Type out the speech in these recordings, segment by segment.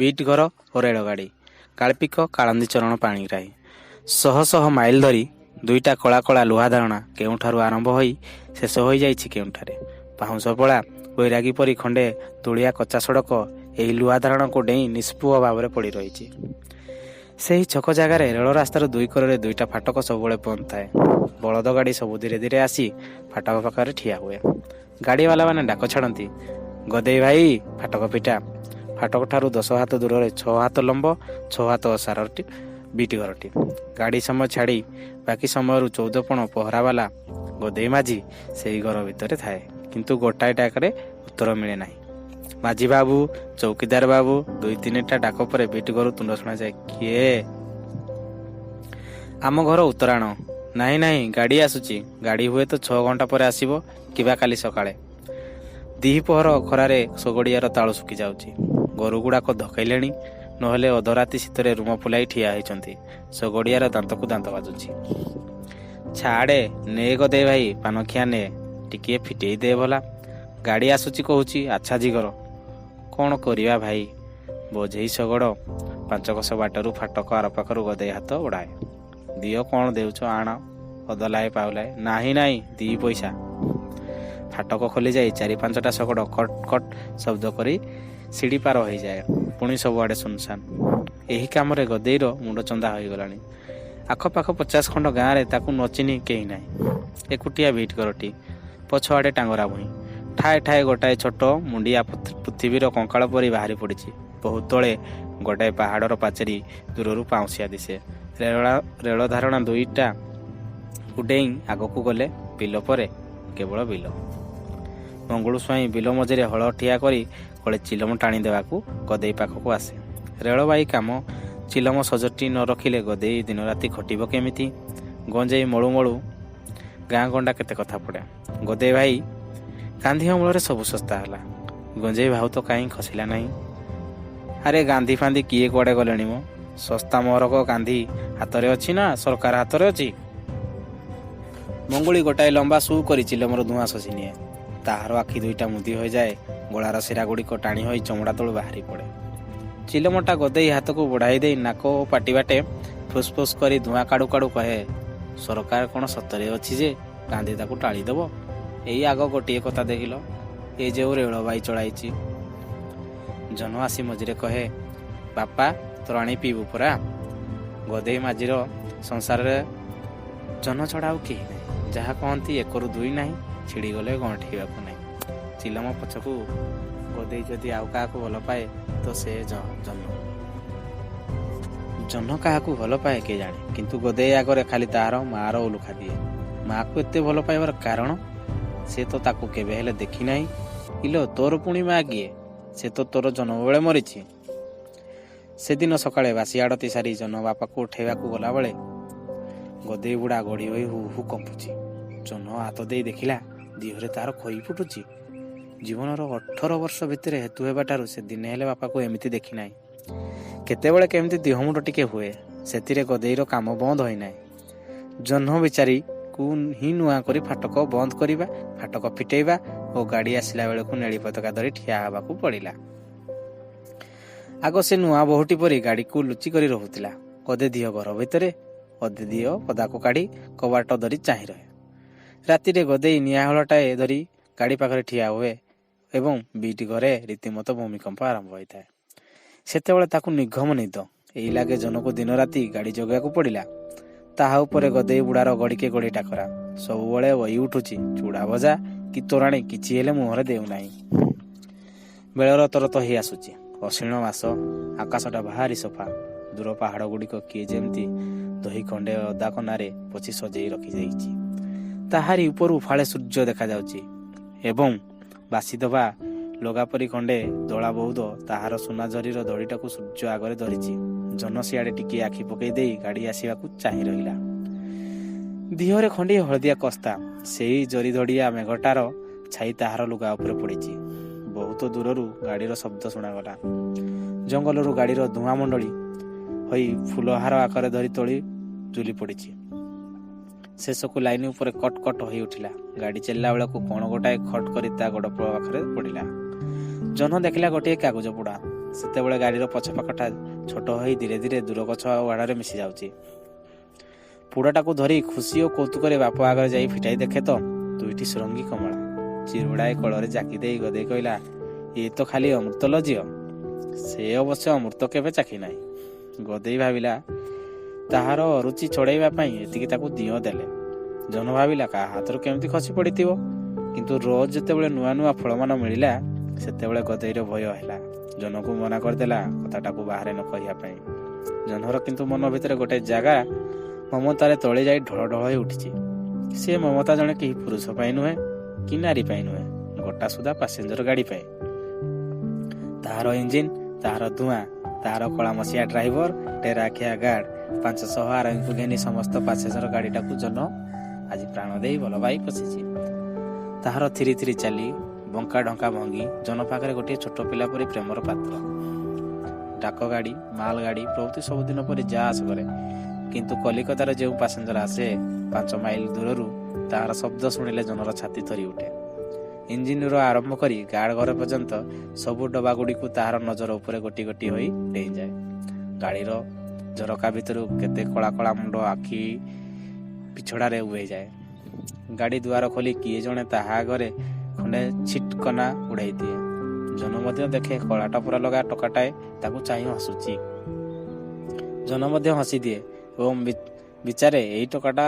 Beet ଘର ଓ ରେଳଗାଡ଼ି। ଗାଳ୍ପିକ କାଳନ୍ଦୀ ଚରଣ ପାଣିଗ୍ରାହୀ। ଶହ ଶହ ମାଇଲ ଧରି ଦୁଇଟା କଳା କଳା ଲୁହା ଧାରଣା କେଉଁଠାରୁ ଆରମ୍ଭ ହୋଇ ଶେଷ ହୋଇଯାଇଛି କେଉଁଠାରେ। ପାଉଁଶ ପଳା ବୈରାଗୀ ପରି ଖଣ୍ଡେ ତୁଳିଆ କଚ୍ଚା ସଡ଼କ ଏହି ଲୁହା ଧାରଣାକୁ ଡେଇଁ ନିସ୍ପୃହ ଭାବରେ ପଡ଼ି ରହିଛି। ସେହି ଛକ ଜାଗାରେ ରେଳ ରାସ୍ତାର ଦୁଇ କରରେ ଦୁଇଟା ଫାଟକ ସବୁବେଳେ ବନ୍ଦ ଥାଏ। ବଳଦ ଗାଡ଼ି ସବୁ ଧୀରେ ଧୀରେ ଆସି ଫାଟକ ପାଖରେ ଠିଆ ହୁଏ। ଗାଡ଼ିବାଲାମାନେ ଡାକ ଛାଡ଼ନ୍ତି, "ଗଦେଇ ଭାଇ, ଫାଟକ ଫିଟା।" ଫାଟକ ଠାରୁ 10 ହାତ ଦୂରରେ 6 ହାତ ଲମ୍ବ, 6 ହାତ ଓସାରଟି ବିଟି ଘରଟି। ଗାଡ଼ି ସମୟ ଛାଡ଼ି ବାକି ସମୟରୁ 14 ପଣ ପହରାବାଲା ଗଦେଇ ମାଝି ସେହି ଘର ଭିତରେ ଥାଏ। କିନ୍ତୁ ଗୋଟାଏ ଡାକରେ ଉତ୍ତର ମିଳେ ନାହିଁ। "ମାଝି ବାବୁ, ଚୌକିଦାର ବାବୁ।" ଦୁଇ ତିନିଟା ଡାକ ପରେ ବିଟି ଘରୁ ତୁଣ୍ଡ ଶୁଣାଯାଏ, "କିଏ?" "ଆମ ଘର ଉତ୍ତରାଣ।" "ନାହିଁ ନାହିଁ, ଗାଡ଼ି ଆସୁଛି।" "ଗାଡ଼ି ହୁଏତ 6 ଘଣ୍ଟା ପରେ ଆସିବ କିମ୍ବା କାଲି ସକାଳେ।" ଦିହିପହର ଖରାରେ ଶଗଡ଼ିଆର ତାଳୁ ଶୁଖିଯାଉଛି। ଗୋରୁଗୁଡ଼ାକ ଧକେଇଲେଣି, ନହେଲେ ଅଧରାତି ଶୀତରେ ରୁମ ଫୁଲାଇ ଠିଆ ହୋଇଛନ୍ତି। ଶଗଡ଼ିଆର ଦାନ୍ତକୁ ଦାନ୍ତ ବାଜୁଛି। "ଛାଡ଼େ, ନେ ଗଦେଇ ଭାଇ, ପାନଖିଆ ନେ, ଟିକିଏ ଫିଟେଇ ଦେ ଭଲା। ଗାଡ଼ି ଆସୁଛି କହୁଛି।" "ଆଚ୍ଛା ଜିଗର, କ'ଣ କରିବା ଭାଇ?" ବୋଝେଇ ଶଗଡ଼ ପାଞ୍ଚକୋଶ ବାଟରୁ ଫାଟକ ଆରପାଖରୁ ଗଦେଇ ହାତ ବଢ଼ାଏ। "ଦିଅ, କ'ଣ ଦେଉଛ ଆଣ, ଅଦଲାଏ ପାଉଲାଏ।" "ନାହିଁ ନାହିଁ, 2 ପଇସା।" ଫାଟକ ଖୋଲିଯାଇ ଚାରି ପାଞ୍ଚଟା ଶଗଡ଼ କଟ୍ କଟ୍ ଶବ୍ଦ କରି ସିଡ଼ି ପାର ହୋଇଯାଏ। ପୁଣି ସବୁଆଡ଼େ ଶୂନଶାନ। ଏହି କାମରେ ଗଦେଇର ମୁଣ୍ଡ ଚନ୍ଦା ହୋଇଗଲାଣି। ଆଖପାଖ 50 ଖଣ୍ଡ ଗାଁରେ ତାକୁ ନ ଚିହ୍ନି କେହି ନାହିଁ। ଏକୁଟିଆ ବିଟ୍ ଘରଟି, ପଛଆଡ଼େ ଟାଙ୍ଗରା ଭୂଇଁ। ଠାଏ ଠାଏ ଗୋଟାଏ ଛୋଟ ମୁଣ୍ଡିଆ ପୃଥିବୀର କଙ୍କାଳ ପରି ବାହାରି ପଡ଼ିଛି। ବହୁତ ତଳେ ଗୋଟାଏ ପାହାଡ଼ର ପାଚେରୀ ଦୂରରୁ ପାଉଁଶିଆ ଦିଶେ। ରେଳ ଧାରଣା ଦୁଇଟା ଡେଇଁ ଆଗକୁ ଗଲେ ବିଲ ପରେ କେବଳ ବିଲ। ମଙ୍ଗୁଳୁ ସ୍ୱାଇଁ ବିଲ ମଝିରେ ହଳ ଠିଆ କରି କଳେ ଚିଲମ ଟାଣି ଦେବାକୁ ଗଦେଇ ପାଖକୁ ଆସେ। ରେଳବାଇ କାମ ଚିଲମ ସଜଟି ନ ରଖିଲେ ଗଦେଇ ଦିନରାତି ଖଟିବ କେମିତି? ଗଞ୍ଜେଇ ମଳୁ ମଳୁ ଗାଁ ଗଣ୍ଡା କେତେ କଥା ପଡ଼େ। "ଗଦେଇ ଭାଇ, ଗାନ୍ଧୀ ଅମଳରେ ସବୁ ଶସ୍ତା ହେଲା, ଗଞ୍ଜେଇ ଭାଉ ତ କାହିଁ ଖସିଲା ନାହିଁ?" "ଆରେ, ଗାନ୍ଧୀ ଫାନ୍ଧି କିଏ କୁଆଡ଼େ ଗଲେଣି ମ। ଶସ୍ତା ମହରକ ଗାନ୍ଧୀ ହାତରେ ଅଛି ନା ସରକାର ହାତରେ ଅଛି?" ମଙ୍ଗୁଳି ଗୋଟାଏ ଲମ୍ବା ସୁ କରି ଚିଲମର ଧୂଆଁ ଶୋଷି ନିଏ। ତାହାର ଆଖି ଦୁଇଟା ମୁଦି ହୋଇଯାଏ। ଗଳାର ଶିରାଗୁଡ଼ିକ ଟାଣି ହୋଇ ଚମଡ଼ା ତଳୁ ବାହାରି ପଡ଼େ। ଚିଲମଟା ଗଦେଇ ହାତକୁ ବଢ଼ାଇ ଦେଇ ନାକ ଓ ପାଟି ବାଟେ ଫୁସ୍ ଫୁସ୍ କରି ଧୂଆଁ କାଢୁ କାଢୁ କହେ, "ସରକାର କ'ଣ ସତରେ ଅଛି ଯେ ଗାନ୍ଧୀ ତାକୁ ଟାଳିଦେବ? ଏଇ ଆଗ ଗୋଟିଏ କଥା ଦେଖିଲ, ଏ ଯେଉଁ ରେଳବାଇ ଚଳାଇଛି।" ଜହ୍ନ ଆସି ମଝିରେ କହେ, "ବାପା, ତୋରାଣି ପିଇବୁ ପରା?" ଗଦେଇ ମାଝିର ସଂସାରରେ ଜହ୍ନ ଛଡ଼ା ଆଉ କେହି ନାହିଁ। ଯାହା କହନ୍ତି, ଏକରୁ ଦୁଇ ନାହିଁ, ଛିଡ଼ିଗଲେ ଗଣ୍ଠେଇବାକୁ ନାହିଁ। ଚିଲମ ପଛକୁ ଗଦେଇ ଯଦି ଆଉ କାହାକୁ ଭଲ ପାଏ ତ ସେ ଜହ୍ନ। ଜହ୍ନ କାହାକୁ ଭଲ ପାଏ କିଏ ଜାଣେ, କିନ୍ତୁ ଗଦେଇ ଆଗରେ ଖାଲି ତାହାର ମାଆର ଉଲୁଖା ଦିଏ। ମାଆକୁ ଏତେ ଭଲ ପାଇବାର କାରଣ? ସେ ତ ତାକୁ କେବେ ହେଲେ ଦେଖି ନାହିଁ। "ଇଲୋ, ତୋର ପୁଣି ମା କିଏ? ସେ ତ ତୋର ଜନ୍ମ ବେଳେ ମରିଛି।" ସେଦିନ ସକାଳେ ବାସି ଆଡ଼ତି ସାରି ଜହ୍ନ ବାପାକୁ ଉଠେଇବାକୁ ଗଲାବେଳେ ଗଦେଇ ବୁଢ଼ା ଗଡ଼ି ହୋଇ ହୁ ହୁ କମ୍ପୁଛି। ଜହ୍ନ ହାତ ଦେଇ ଦେଖିଲା, ଦିହରେ ତାର ଖଇ ଫୁଟୁଛି। ଜୀବନର 18 ବର୍ଷ ଭିତରେ ହେତୁ ହେବାଠାରୁ ସେ ଦିନେ ହେଲେ ବାପାକୁ ଏମିତି ଦେଖିନାହିଁ। କେତେବେଳେ କେମିତି ଦିହ ମୁଣ୍ଡ ଟିକେ ହୁଏ, ସେଥିରେ ଗଦେଇର କାମ ବନ୍ଦ ହୋଇନାହିଁ। ଜହ୍ନ ବିଚାରୀକୁ ହିଁ ନୂଆ କରି ଫାଟକ ବନ୍ଦ କରିବା, ଫାଟକ ଫିଟେଇବା ଓ ଗାଡ଼ି ଆସିଲା ବେଳକୁ ନେଳି ପତାକା ଧରି ଠିଆ ହେବାକୁ ପଡ଼ିଲା। ଆଗ ସେ ନୂଆ ବୋହୂଟି ପରି ଗାଡ଼ିକୁ ଲୁଚି କରି ରହୁଥିଲା। ଅଧେ ଦିହ ଘର ଭିତରେ, ଅଧେ ଦିହ ପଦାକୁ କାଢ଼ି କବାଟ ଧରି ଚାହିଁ ରହେ। ରାତିରେ ଗଦେଇ ନିଆଁ ହଳଟାଏ ଧରି ଗାଡ଼ି ପାଖରେ ଠିଆ ହୁଏ ଏବଂ ବିଟି ଘରେ ରୀତିମତ ଭୂମିକମ୍ପ ଆରମ୍ଭ ହୋଇଥାଏ। ସେତେବେଳେ ତାକୁ ନିଘମ ନିଦ। ଏଇ ଲାଗେ ଜହ୍ନକୁ ଦିନ ରାତି ଗାଡ଼ି ଜଗିବାକୁ ପଡ଼ିଲା। ତାହା ଉପରେ ଗଦେଇ ବୁଢ଼ାର ଘଡ଼ିକେ ଘଡ଼ି ଡାକରା। ସବୁବେଳେ ଅଇ ଉଠୁଛି, ଚୁଡ଼ା ଭଜା କି ତୋରାଣି କିଛି ହେଲେ ମୁହଁରେ ଦେଉନାହିଁ। ବେଳର ତରତ ହେଇ ଆସୁଛି। ଅଶିଣ ମାସ, ଆକାଶଟା ଭାରି ସଫା। ଦୂର ପାହାଡ଼ ଗୁଡ଼ିକ କିଏ ଯେମିତି ଦହି ଖଣ୍ଡେ ଅଦା କନାରେ ପୋଛି ସଜେଇ ରଖିଦେଇଛି। ତାହାରି ଉପରୁ ଫାଳେ ସୂର୍ଯ୍ୟ ଦେଖାଯାଉଛି ଏବଂ ବାସିଦବା ଲଗା ପରି ଖଣ୍ଡେ ଦଳା ବଉଦ ତାହାର ସୁନା ଜରିର ଧଡ଼ିଟାକୁ ସୂର୍ଯ୍ୟ ଆଗରେ ଧରିଛି। ଜହ୍ନ ସିଆଡ଼େ ଟିକିଏ ଆଖି ପକେଇ ଦେଇ ଗାଡ଼ି ଆସିବାକୁ ଚାହିଁ ରହିଲା। ଦିହରେ ଖଣ୍ଡିଏ ହଳଦିଆ କସ୍ତା। ସେଇ ଜରି ଧଡ଼ିଆ ମେଘଟାର ଛାଇ ତାହାର ଲୁଗା ଉପରେ ପଡ଼ିଛି। ବହୁତ ଦୂରରୁ ଗାଡ଼ିର ଶବ୍ଦ ଶୁଣାଗଲା। ଜଙ୍ଗଲରୁ ଗାଡ଼ିର ଧୂଆଁ ମଣ୍ଡଳୀ ହୋଇ ଫୁଲହାର ଆକାରରେ ଧରି ତଳି ଝୁଲି ପଡ଼ିଛି। ଶେଷକୁ ଲାଇନ ଉପରେ କଟ କଟ ହୋଇ ଉଠିଲା। ଗାଡ଼ି ଚାଲିଲା ବେଳକୁ କ'ଣ ଗୋଟାଏ ଖଟ କରି ତା ଗୋଡ଼ ପାଖରେ ପଡ଼ିଲା। ଜହ୍ନ ଦେଖିଲା, ଗୋଟିଏ କାଗଜ ପୁଡ଼ା। ସେତେବେଳେ ଗାଡ଼ିର ପଛପାଖଟା ଛୋଟ ହୋଇ ଧୀରେ ଧୀରେ ଦୂର ଗଛ ଆଡ଼ରେ ମିଶି ଯାଉଛି। ପୁଡ଼ାଟାକୁ ଧରି ଖୁସି ଓ କୌତୁକରେ ବାପ ଆଗରେ ଯାଇ ଫିଟାଇ ଦେଖେ ତ ଦୁଇଟି ସୁରଙ୍ଗୀ କମଳା। ଚିରୁଡ଼ାଏ କଳରେ ଜାକି ଦେଇ ଗଦେଇ କହିଲା, ଏ ତ ଖାଲି ଅମୃତ ଲୋ ଝିଅ। ସେ ଅବଶ୍ୟ ଅମୃତ କେବେ ଚାଖି ନାହିଁ। ଗଦେଇ ଭାବିଲା ତାହାର ଅରୁଚି ଛଡ଼େଇବା ପାଇଁ ଏତିକି ତାକୁ ଦିଅଁ ଦେଲେ। ଜହ୍ନ ଭାବିଲା କାହା ହାତରୁ କେମିତି ଖସି ପଡ଼ିଥିବ। କିନ୍ତୁ ରୋଜ ଯେତେବେଳେ ନୂଆ ନୂଆ ଫଳମାନ ମିଳିଲା, ସେତେବେଳେ ଗଦେଇର ଭୟ ହେଲା। ଜହ୍ନକୁ ମନା କରିଦେଲା କଥାଟାକୁ ବାହାରେ ନ କହିବା ପାଇଁ। ଜହ୍ନର କିନ୍ତୁ ମନ ଭିତରେ ଗୋଟେ ଜାଗା ମମତାରେ ତଳେ ଯାଇ ଢଳ ଢଳ ହୋଇ ଉଠିଛି। ସେ ମମତା ଜଣେ କେହି ପୁରୁଷ ପାଇଁ ନୁହେଁ କି ନାରୀ ପାଇଁ ନୁହେଁ, ଗୋଟା ସୁଦ୍ଧା ପାସେଞ୍ଜର ଗାଡ଼ି ପାଇଁ। ତାହାର ଇଞ୍ଜିନ୍, ତାହାର ଧୂଆଁ, ତାହାର କଳାମସିଆ ଡ୍ରାଇଭର, ଟେରାଖିଆ ଗାର୍ଡ, 500 ଆରୋହୀଙ୍କୁ ଘେନି ସମସ୍ତ ପାସେଞ୍ଜର ଗାଡ଼ିଟାକୁ ଜହ୍ନ ଆଜି ପ୍ରାଣ ଦେଇ ଭଲ ପାଇ ପଶିଛି। ତାହାର ଥିରି ଥିରି ଚାଲି, ବଙ୍କା ଢଙ୍କା ଭଙ୍ଗି ଜହ୍ନ ପାଖରେ ଗୋଟିଏ ଛୋଟ ପିଲା ପରି ପ୍ରେମର ପାତ୍ର। ଡାକ ଗାଡ଼ି, ମାଲ ଗାଡ଼ି ପ୍ରଭୃତି ସବୁଦିନ ପରି ଯା ଆସ କରେ। କିନ୍ତୁ କଲିକତାରେ ଯେଉଁ ପାସେଞ୍ଜର ଆସେ 5 ମାଇଲ ଦୂରରୁ, ତାହାର ଶବ୍ଦ ଶୁଣିଲେ ଜହ୍ନର ଛାତି ଥରି ଉଠେ। ଇଞ୍ଜିନରୁ ଆରମ୍ଭ କରି ଗାର୍ଡ ଘର ପର୍ଯ୍ୟନ୍ତ ସବୁ ଡବାଗୁଡ଼ିକୁ ତାହାର ନଜର ଉପରେ ଗୋଟି ଗୋଟି ହୋଇ ଡେଇଁଯାଏ। ଗାଡ଼ିର ଝରକା ଭିତରୁ କେତେ କଳା କଳା ମୁଣ୍ଡ ଆଖି ପିଛଡ଼ାରେ ଉଭେଇଯାଏ। ଗାଡ଼ି ଦୁଆର ଖୋଲି କିଏ ଜଣେ ତାହା ଆଗରେ ଖଣ୍ଡେ ଛିଟକନା ଉଡ଼ାଇ ଦିଏ। ଜହ୍ନ ମଧ୍ୟ ଦେଖେ କଳା ଟପରା ଲଗା ଟୋକାଟାଏ ତାକୁ ଚାହିଁ ହସୁଛି। ଜହ୍ନ ମଧ୍ୟ ହସିଦିଏ ଏବଂ ବିଚାରେ ଏଇ ଟୋକାଟା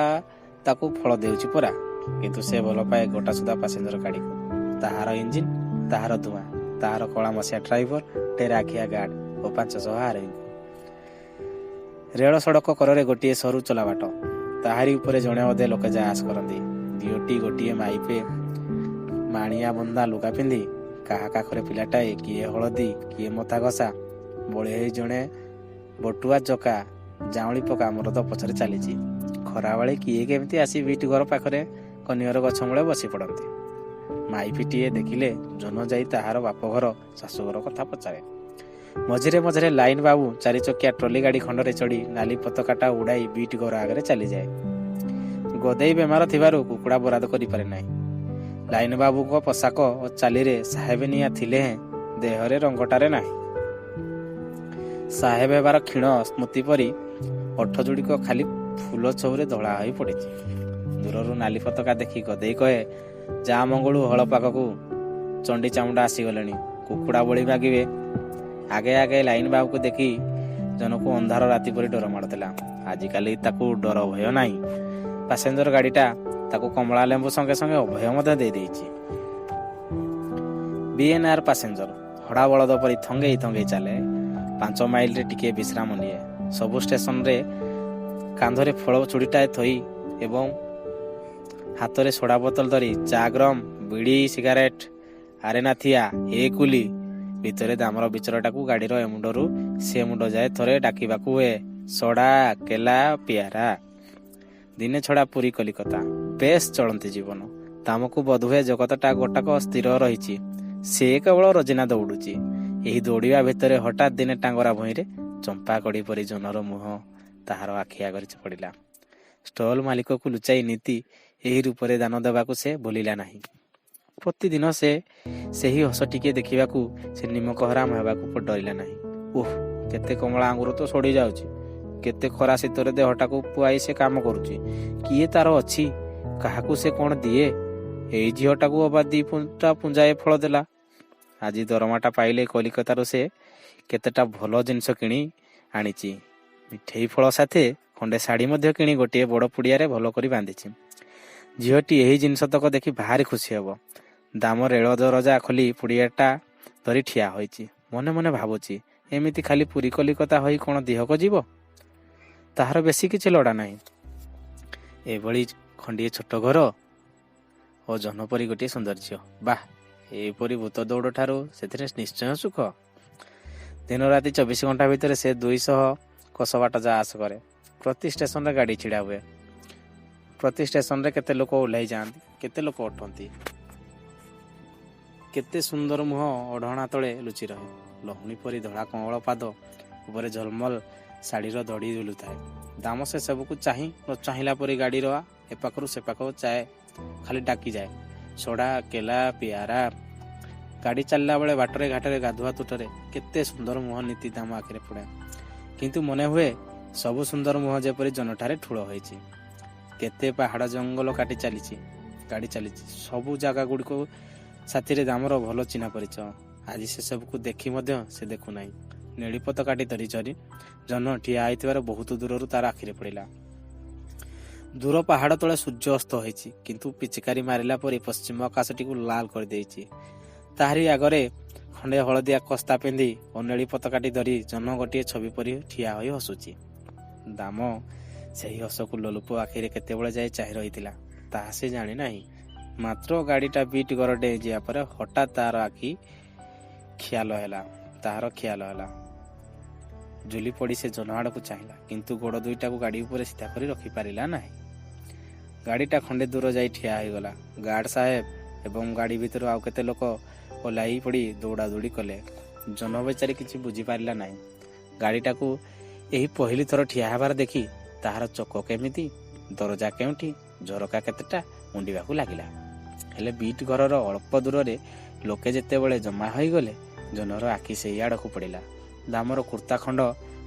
ତାକୁ ଫଳ ଦେଉଛି ପରା। କିନ୍ତୁ ସେ ଭଲ ପାଏ ଗୋଟା ସୁଦ୍ଧା ପାସେଞ୍ଜର ଗାଡ଼ିକୁ, ତାହାର ଇଞ୍ଜିନ୍, ତାହାର ଧୂଆଁ, ତାହାର କଳା ମସିଆ ଡ୍ରାଇଭର, ଟେରାଖିଆ ଗାର୍ଡ ଓ 500 ଆରୋହୀଙ୍କୁ। ରେଳ ସଡ଼କ କରରେ ଗୋଟିଏ ସରୁ ଚଲାବାଟ। ତାହାରି ଉପରେ ଜଣେ ଅଧେ ଲୋକେ ଯା ଆସ କରନ୍ତି। ଦିଓଟି ଗୋଟିଏ ମାଇପେ ମାଣିଆ ବନ୍ଧା ଲୁଗା ପିନ୍ଧି, କାହା କାଖରେ ପିଲାଟାଏ, କିଏ ହଳଦୀ, କିଏ ମଥା ଘଷା, ବଳେଇ ଜଣେ ବଟୁଆ ଚକା ଜାଉଁଳି ପକା ମରଦ ପଛରେ ଚାଲିଛି। ଖରାବେଳେ କିଏ କେମିତି ଆସି ବିଟ୍ ଘର ପାଖରେ କନିଅର ଗଛ ମୂଳେ ବସି ପଡ଼ନ୍ତି। ମାଇପିଟିଏ ଦେଖିଲେ ଜହ୍ନ ଯାଇ ତାହାର ବାପଘର ଶାଶୁଘର କଥା ପଚାରେ। ମଝିରେ ମଝିରେ ଲାଇନ ବାବୁ ଚାରିଚକିଆ ଟ୍ରଲି ଗାଡ଼ି ଖଣ୍ଡରେ ଚଢ଼ି ନାଲି ପତାକାଟା ଉଡ଼ାଇ ବିଟ୍ ଘର ଆଗରେ ଚାଲିଯାଏ। ଗଦେଇ ବେମାର ଥିବାରୁ କୁକୁଡ଼ା ବରାଦ କରିପାରେ ନାହିଁ। ଲାଇନ ବାବୁଙ୍କ ପୋଷାକ ଓ ଚାଲିରେ ସାହେବ ନିଆଁ ଥିଲେ ହେଁ ଦେହରେ ରଙ୍ଗଟାରେ ନାହିଁ। ସାହେବ ହେବାର କ୍ଷୀଣ ସ୍ମୃତି ପରି ଓଠ ଯୋଡ଼ିକ ଖାଲି ଫୁଲ ଛଉରେ ଧଳା ହୋଇ ପଡ଼ିଛି। ଦୂରରୁ ନାଲି ପତାକା ଦେଖି ଗଦେଇ କହେ, ଯା ମଙ୍ଗୁଳୁ ହଳ ପାଖକୁ, ଚଣ୍ଡୀ ଚାମୁଣ୍ଡା ଆସିଗଲେଣି, କୁକୁଡ଼ା ବଳି ମାଗିବେ। ଆଗେ ଆଗେ ଲାଇନ ବାବୁକୁ ଦେଖି ଜନକୁ ଅନ୍ଧାର ରାତି ପରି ଡର ମାଡ଼ୁଥିଲା। ଆଜିକାଲି ତାକୁ ଡର ଭୟ ନାହିଁ। ପାସେଞ୍ଜର ଗାଡ଼ିଟା ତାକୁ କମଳା ଲେମ୍ବୁ ସଙ୍ଗେ ସଙ୍ଗେ ଅଭୟ ମଧ୍ୟ ଦେଇଦେଇଛି। ବିଏନ୍ଆର୍ ପାସେଞ୍ଜର ହଡ଼ା ବଳଦ ପରି ଥଙ୍ଗେଇ ଥଙ୍ଗେଇ ଚାଲେ। 5 ମାଇଲରେ ଟିକିଏ ବିଶ୍ରାମ ନିଏ। ସବୁ ଷ୍ଟେସନରେ କାନ୍ଧରେ ଫଳ ଚୁଡ଼ିଟାଏ ଥୋଇ ଏବଂ ହାତରେ ସୋଡ଼ା ବୋତଲ ଧରି ଚା ଗରମ, ବିଡ଼ି, ସିଗାରେଟ, ଆରେ ନାଥିଆ, ଏ କୁଲି ଭିତରେ ଦାମର ବିଚରାଟାକୁ ଗାଡ଼ିର ଏ ମୁଣ୍ଡରୁ ସେ ମୁଣ୍ଡ ଯାଏ ଥରେ ଡାକିବାକୁ ହୁଏ, ସୋଡ଼ା କେଲା ପିଆରା। ଦିନେ ଛଡ଼ା ପୁରୀ କଲିକତା ବେଶ ଚଳନ୍ତି ଜୀବନ। ଦାମକୁ ବୋଧହୁଏ ଜଗତଟା ଗୋଟାକ ସ୍ଥିର ରହିଛି, ସେ କେବଳ ରୋଜିନା ଦୌଡୁଛି। ଏହି ଦୌଡ଼ିବା ଭିତରେ ହଠାତ୍ ଦିନେ ଟାଙ୍ଗରା ଭୂଇଁରେ ଚମ୍ପା କଢ଼ି ପରି ଜହ୍ନର ମୁହଁ ତାହାର ଆଖି ଆଗରେ ପଡ଼ିଲା। ଷ୍ଟଲ ମାଲିକକୁ ଲୁଚାଇ ନୀତି ଏହି ରୂପରେ ଦାନ ଦେବାକୁ ସେ ଭୁଲିଲା ନାହିଁ। ପ୍ରତିଦିନ ସେ ସେହି ହସ ଟିକିଏ ଦେଖିବାକୁ ସେ ନିମକ ହରାମ ହେବାକୁ ଡରିଲା ନାହିଁ। ଓଃ, କେତେ କମଳା ଆଙ୍ଗୁର ତ ସଡ଼ି ଯାଉଛି, କେତେ ଖରା ଶୀତରେ ଦେହଟାକୁ ପୁଆଇ ସେ କାମ କରୁଛି। କିଏ ତାର ଅଛି, କାହାକୁ ସେ କଣ ଦିଏ? ଏଇ ଝିଅଟାକୁ ଅବା 2 ପୁଞ୍ଜାଏ ଫଳ ଦେଲା। ଆଜି ଦରମାଟା ପାଇଲେ କଲିକତାରୁ ସେ କେତେଟା ଭଲ ଜିନିଷ କିଣି ଆଣିଛି। ମିଠେଇ ଫଳ ସାଥେ ଖଣ୍ଡେ ଶାଢ଼ୀ ମଧ୍ୟ କିଣି ଗୋଟିଏ ବଡ଼ ପୁଡ଼ିଆରେ ଭଲ କରି ବାନ୍ଧିଛି। ଝିଅଟି ଏହି ଜିନିଷତକ ଦେଖି ଭାରି ଖୁସି ହେବ। ଦାମ ରେଳ ଦରଜା ଖୋଲି ପୁଡ଼ିଆଟା ଧରି ଠିଆ ହୋଇଛି। ମନେ ମନେ ଭାବୁଛି, ଏମିତି ଖାଲି ପୁରୀ କଲିକତା ହୋଇ କଣ ଦିହକ ଯିବ? ତାହାର ବେଶୀ କିଛି ଲୋଡ଼ା ନାହିଁ। ଏଭଳି ଖଣ୍ଡିଏ ଛୋଟ ଘର ଓ ଜହ୍ନ ପରି ଗୋଟିଏ ସୌନ୍ଦର୍ଯ୍ୟ। ବାଃ, ଏପରି ଭୂତ ଦୌଡ଼ ଠାରୁ ସେଥିରେ ନିଶ୍ଚୟ ସୁଖ। ଦିନ ରାତି 24 ଘଣ୍ଟା ଭିତରେ ସେ 200 କୋଶ ବାଟ ଯା ଆସ କରେ। ପ୍ରତି ଷ୍ଟେସନରେ ଗାଡ଼ି ଛିଡ଼ା ହୁଏ। ପ୍ରତି ଷ୍ଟେସନରେ କେତେ ଲୋକ ଓହ୍ଲାଇ ଯାଆନ୍ତି, କେତେ ଲୋକ ଉଠନ୍ତି। କେତେ ସୁନ୍ଦର ମୁହଁ ଓଢ଼ଣା ତଳେ ଲୁଚି ରହେ। ଲହୁଣୀ ପରି ଧଳା କଅଁଳ ପାଦ ଉପରେ ଝଲମଲ ଶାଢ଼ୀର ଧଡ଼ି ଝୁଲୁଥାଏ। ଦାମ ସେ ସବୁକୁ ଚାହିଁ ନ ଚାହିଁଲା ପରି ଗାଡ଼ିର ଏପାଖରୁ ସେପାଖ ଚାଏ, ଖାଲି ଡାକିଯାଏ, ସୋଡ଼ା କେଲା ପିଆରା। ଗାଡ଼ି ଚାଲିଲା ବେଳେ ବାଟରେ ଘାଟରେ, ଗାଧୁଆ ତୁଠରେ କେତେ ସୁନ୍ଦର ମୁହଁ ନିତି ଦାମ ଆଖିରେ ପଡ଼େ। କିନ୍ତୁ ମନେ ହୁଏ ସବୁ ସୁନ୍ଦର ମୁହଁ ଯେପରି ଜହ୍ନଠାରେ ଠୁଳ ହୋଇଛି। କେତେ ପାହାଡ଼ ଜଙ୍ଗଲ କାଟି ଚାଲିଛି ଗାଡ଼ି ଚାଲିଛି। ସବୁ ଜାଗା ଗୁଡ଼ିକ ସାଥିରେ ଦାମର ଭଲ ଚିହ୍ନା ପରିଚୟ। ଆଜି ସେସବୁକୁ ଦେଖି ମଧ୍ୟ ସେ ଦେଖୁନାହିଁ। ନେଳି ପତାକାଟି ଧରି ଜହ୍ନ ଠିଆ ହୋଇଥିବାର ବହୁତ ଦୂରରୁ ତାର ଆଖିରେ ପଡ଼ିଲା। ଦୂର ପାହାଡ଼ ତଳେ ସୂର୍ଯ୍ୟ ଅସ୍ତ ହୋଇଛି, କିନ୍ତୁ ପିଚକାରୀ ମାରିଲା ପରି ପଶ୍ଚିମ ଆକାଶଟିକୁ ଲାଲ କରିଦେଇଛି। ତାହାରି ଆଗରେ ଖଣ୍ଡେ ହଳଦିଆ କସ୍ତା ପିନ୍ଧି ଓ ନେଳି ପତାକାଟି ଧରି ଜହ୍ନ ଗୋଟିଏ ଛବି ପରି ଠିଆ ହୋଇ ହସୁଛି। ଦାମ ସେହି ହସକୁ ଲୋଲୁପ ଆଖିରେ କେତେବେଳେ ଯାଇ ଚାହିଁ ରହିଥିଲା, ତାହା ସେ ଜାଣେ ନାହିଁ। ମାତ୍ର ଗାଡ଼ିଟା ବିଟ୍ ଘର ଡେଇଁ ଯିବା ପରେ ହଠାତ୍ ତାର ଆଖି ଖିଆଲ ହେଲା ତାହାର ଖିଆଲ ହେଲା। ଝୁଲି ପଡ଼ି ସେ ଜହ୍ନ ଆଡ଼କୁ ଚାହିଁଲା, କିନ୍ତୁ ଗୋଡ଼ ଦୁଇଟାକୁ ଗାଡ଼ି ଉପରେ ସିଧା କରି ରଖିପାରିଲା ନାହିଁ। ଗାଡ଼ିଟା ଖଣ୍ଡେ ଦୂର ଯାଇ ଠିଆ ହୋଇଗଲା। ଗାର୍ଡ ସାହେବ ଏବଂ ଗାଡ଼ି ଭିତରୁ ଆଉ କେତେ ଲୋକ ଓହ୍ଲାଇ ପଡ଼ି ଦୌଡ଼ାଦୌଡ଼ି କଲେ। ଜହ୍ନ ବେଚାରୀ କିଛି ବୁଝିପାରିଲା ନାହିଁ। ଗାଡ଼ିଟାକୁ ଏହି ପହିଲି ଥର ଠିଆ ହେବାର ଦେଖି ତାହାର ଚକ କେମିତି, ଦରଜା କେଉଁଠି, ଝରକା କେତେଟା ଉଣ୍ଡିବାକୁ ଲାଗିଲା। ହେଲେ ବିଟ୍ ଘରର ଅଳ୍ପ ଦୂରରେ ଲୋକେ ଯେତେବେଳେ ଜମା ହୋଇଗଲେ, ଜହ୍ନର ଆଖି ସେଇ ଆଡ଼କୁ ପଡ଼ିଲା। ଦାମର କୁର୍ତ୍ତା ଖଣ୍ଡ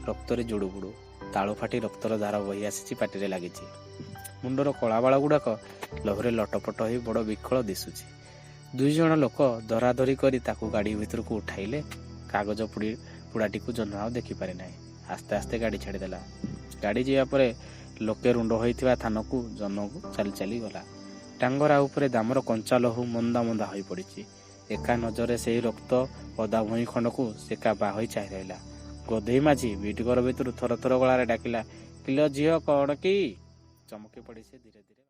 ରକ୍ତରେ ଜୁଡ଼ୁବୁଡ଼ୁ। ତାଳୁ ଫାଟି ରକ୍ତର ଧାର ବହି ଆସିଛି, ପାଟିରେ ଲାଗିଛି। ମୁଣ୍ଡର କଳାବାଳ ଗୁଡ଼ାକ ଲହୁରେ ଲଟପଟ ହୋଇ ବଡ଼ ବିକଳ ଦିଶୁଛି। ଦୁଇ ଜଣ ଲୋକ ଧରାଧରି କରି ତାକୁ ଗାଡ଼ି ଭିତରକୁ ଉଠାଇଲେ। କାଗଜ ପୁଡ଼ାଟିକୁ ଜହ୍ନ ଆଉ ଦେଖିପାରି ନାହିଁ। ଆସ୍ତେ ଆସ୍ତେ ଗାଡ଼ି ଛାଡ଼ିଦେଲା। ଗାଡ଼ି ଯିବା ପରେ ଲୋକେ ରୁଣ୍ଡ ହୋଇଥିବା ଥାନକୁ ଜହ୍ନକୁ ଚାଲି ଚାଲି ଗଲା। ଟାଙ୍ଗରା ଉପରେ ଦାମର କଞ୍ଚା ଲହୁ ମନ୍ଦା ମନ୍ଦା ହୋଇପଡ଼ିଛି। ଏକା ନଜରରେ ସେହି ରକ୍ତ ଓଦା ଭୂଇଁ ଖଣ୍ଡକୁ ସେ କାବା ହୋଇ ଚାହିଁ ରହିଲା। ଗଧେଇ ମାଝି ବିଟ୍ ଘର ଭିତରୁ ଥର ଥର ଗଳାରେ ଡାକିଲା, "କିଲୋ ଝିଅ, କ'ଣ କି?" ଚମକି ପଡ଼ି ସେ ଧୀରେ ଧୀରେ